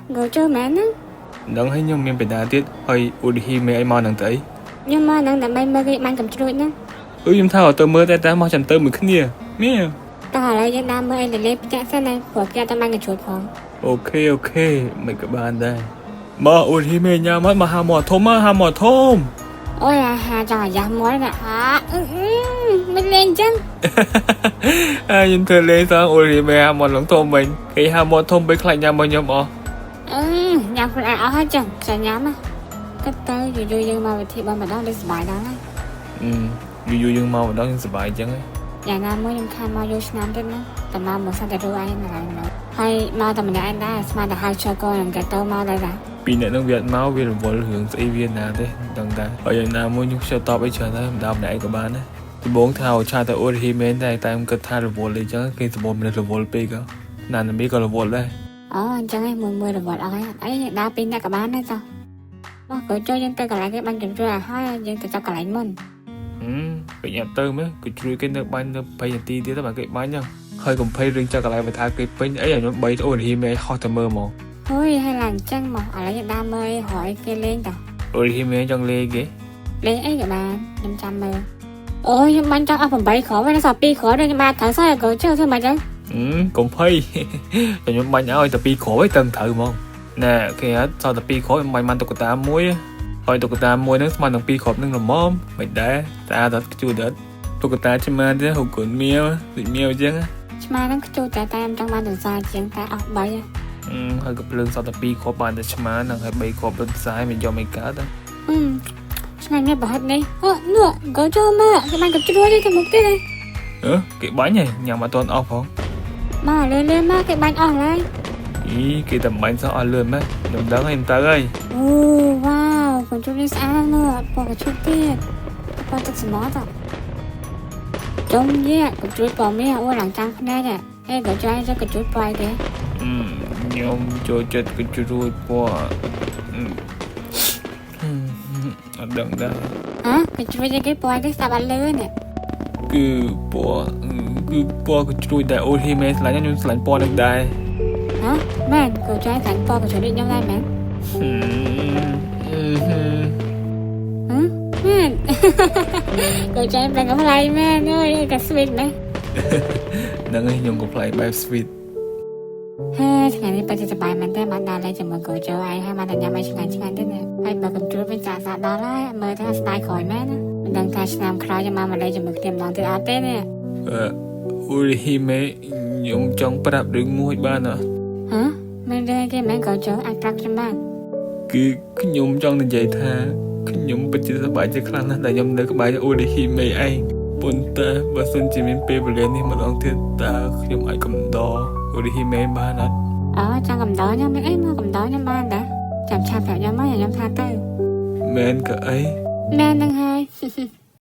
ហ្គោចូលមែនហ្នឹង នឹងឲ្យខ្ញុំមានបេដាទៀតហើយឧឌីមេអីមកនឹងទៅអី ខ្ញុំមកហ្នឹងដើម្បីមើលគេបាញ់កំជ្រួចហ្នឹង អឺខ្ញុំថាទៅមើលតែតែមកចាំទៅមួយគ្នានេះ តោះឥឡូវយើងដើរមើលអីលេលេផ្ទះសិនណាព្រោះគេអត់បានកំជ្រួចផង okay okay មិនក៏បានដែរមកឧឌីមេញ៉ាំមកមកហាមកធំមកហាមកធំ អូយអាហាចង់អាយ៉ាស់មាត់ណាអាអឺអឺមិនលេងចឹង អាខ្ញុំធ្វើលេងសងឧឌីមេហាមកលងធំវិញគេហាមកធំពេលខ្លាចញ៉ាំមកខ្ញុំអស់ អឺញ៉ាំខ្លួនឯងអស់ហើយចឹងចាំញ៉ាំណាគិតទៅយូរយូរយើងមកវិធីបងម្ដងដូចសប្បាយដល់ហើយ អឺយូរយូរយើងមកម្ដងយើងសប្បាយចឹងហ៎ យ៉ាងណាមួយខ្ញុំខានមកយូរឆ្នាំទៀតណាតែមកមកសិនតែរួឯងណាឡើយហើយមកតែម្នាក់ឯងដែរស្មានតែហៅឈើកនឹងគេទៅមកដែរតា ពីអ្នកនឹងវាអត់មកវារវល់រឿងស្អីវាណាទេដឹងតែហើយយ៉ាងណាមួយខ្ញុំខ្ជិលតបអីច្រើនដែរមិនដល់ម្នាក់ឯងក៏បានដែរដំបូងថាអូឆាតែអូរីមែនតែតែខ្ញុំគិតថារវល់អីចឹងគេសម្បូរមនុស្សរវល់ពេកហ៎ណានមីក៏រវល់ដែរ អូអញ្ចឹងឯងមួយមួយរវល់អស់ហើយអីដើរពីរអ្នកក៏បានដែរចុះមកក៏ចូលយើងទៅកន្លែងគេបាញ់ជំរឿឲ្យហើយយើងទៅចាប់កន្លែងមុន ហឹមពេញអត់ទៅមើលគេជួយគេនៅបាញ់នៅ20នាទីទៀតតែគេបាញ់ហ្នឹងហើយកុំភ័យរឿងចៅកន្លែងបើថាគេពេញអីឲ្យខ្ញុំ3អូរីមែនហោះតែមើលហ្មង ហុយហើយឡើងអញ្ចឹងមកឥឡូវយើងដើរមើលរយគេលេងតោះ អូរីមែនចង់លេងគេ លេងអីក៏បានខ្ញុំចាំមើលអូយខ្ញុំបាញ់ចង់អស់8គ្រាប់ហើយសល់2គ្រាប់ខ្ញុំបានត្រូវសោះក៏ជឿធ្វើមិនចឹង ហឹមកុំភ័យ តែខ្ញុំបាញ់ឲ្យតែ2គ្រាប់ឯងតឹងត្រូវហ្មងណែគេអត់សល់តែ2គ្រាប់ខ្ញុំបាញ់បានតុក្កតាមួយហើយតុក្កតាមួយហ្នឹងស្មើនឹង2គ្រាប់ហ្នឹងល្មមមិនដែរតែអត់ខ្ជួដិតតុក្កតាឆ្មាទេហូបគុនមៀវដូចមៀវអញ្ចឹង ឆ្មាហ្នឹងខ្ជូតតែតែខ្ញុំចង់បានទន្សាជាងតែអស់3 ហឹមហើយក៏ភ្លើងសល់តែ2គ្រាប់បានតែឆ្មាហ្នឹងហើយ3គ្រាប់លុតខ្សែមិនយកមិនកើត ហឹមឆ្ងាញ់ណាស់ប្រហិតនេះអូនោះក៏ចូលមកគេបាញ់កំជ្រួចទៅមុខទៀត អឺគេបាញ់ហ៎ញ៉ាំអត់ទាន់អស់ផង មកលឿនលឿនមកគេបាញ់អស់ហើយ អីគេតែបាញ់សោះអស់លឿនម៉េះខ្ញុំដឹងហើយខ្ញុំទៅហើយ អូវ៉ាវកញ្ជុំនេះស្អាតណាស់ពណ៌កញ្ជុំទៀតពណ៌ទឹកសមុទ្រចុំយេកញ្ជុំពណ៌មាសអូឡើងចាំងភ្នែកអេកញ្ជុំចុះកញ្ជុំពណ៌គេ អឺខ្ញុំចូលចិត្តកញ្ជ្រួយពណ៌អឺអត់ដឹងដែរ ហ៎កញ្ជ្រួចគេពណ៌គេស្ដាប់អត់លឺនេះ គឺពណ៌គឺពណ៌កញ្ជ្រួយដែលអូធីមេស្រឡាញ់ខ្ញុំស្រឡាញ់ពណ៌នឹងដែរ ហ៎មែនកញ្ជ្រួចខាងពណ៌កញ្ជ្រួចនេះខ្ញុំដែរមែន ហឹមអឺហឹម ហ៎មែន កញ្ជ្រួចបែងកំប្លែងមែនអើយក៏ sweet មែន ហ្នឹងហើយខ្ញុំក៏ប្លែកបែប sweet ហេថ្ងៃនេះពិតជាសប្បាយមែនទេបានដើរលេងជាមួយកូនចូលឯងហើយបានតែញ៉ាំអីឆ្ងាញ់ឆ្ងាញ់ទៀតណាហើយបើកញ្ជ្រួចវិញចាក់សាដល់ហើយមើលថាស្ដាយក្រោយមែនណាមិនដឹងថាឆ្នាំក្រោយจะមកមកលេងជាមួយគ្នាម្ដងទៀតអត់ទេនេះ អឺអូធីមេខ្ញុំចង់ប្រាប់រឿងមួយបានអត់ ហ៎មែនរឿងគេមែនកូនចូលអាចប្រាប់ខ្ញុំបាន គឺខ្ញុំចង់និយាយថាខ្ញុំពិតជាសប្បាយចិត្តខ្លាំងណាស់ដែលខ្ញុំនៅក្បែរអូរីហ៊ីមេឯងប៉ុន្តែបើសិនជាមានពេលវេលានេះម្ដងទៀតតើខ្ញុំអាចកំដរអូរីហ៊ីមេបានអត់ អូចង់កំដរខ្ញុំមានអីមកកំដរខ្ញុំបានតាចាំឆាប់ប្រាប់ខ្ញុំមកខ្ញុំថាទៅ មែនក៏អី មែនហ្នឹងហើយ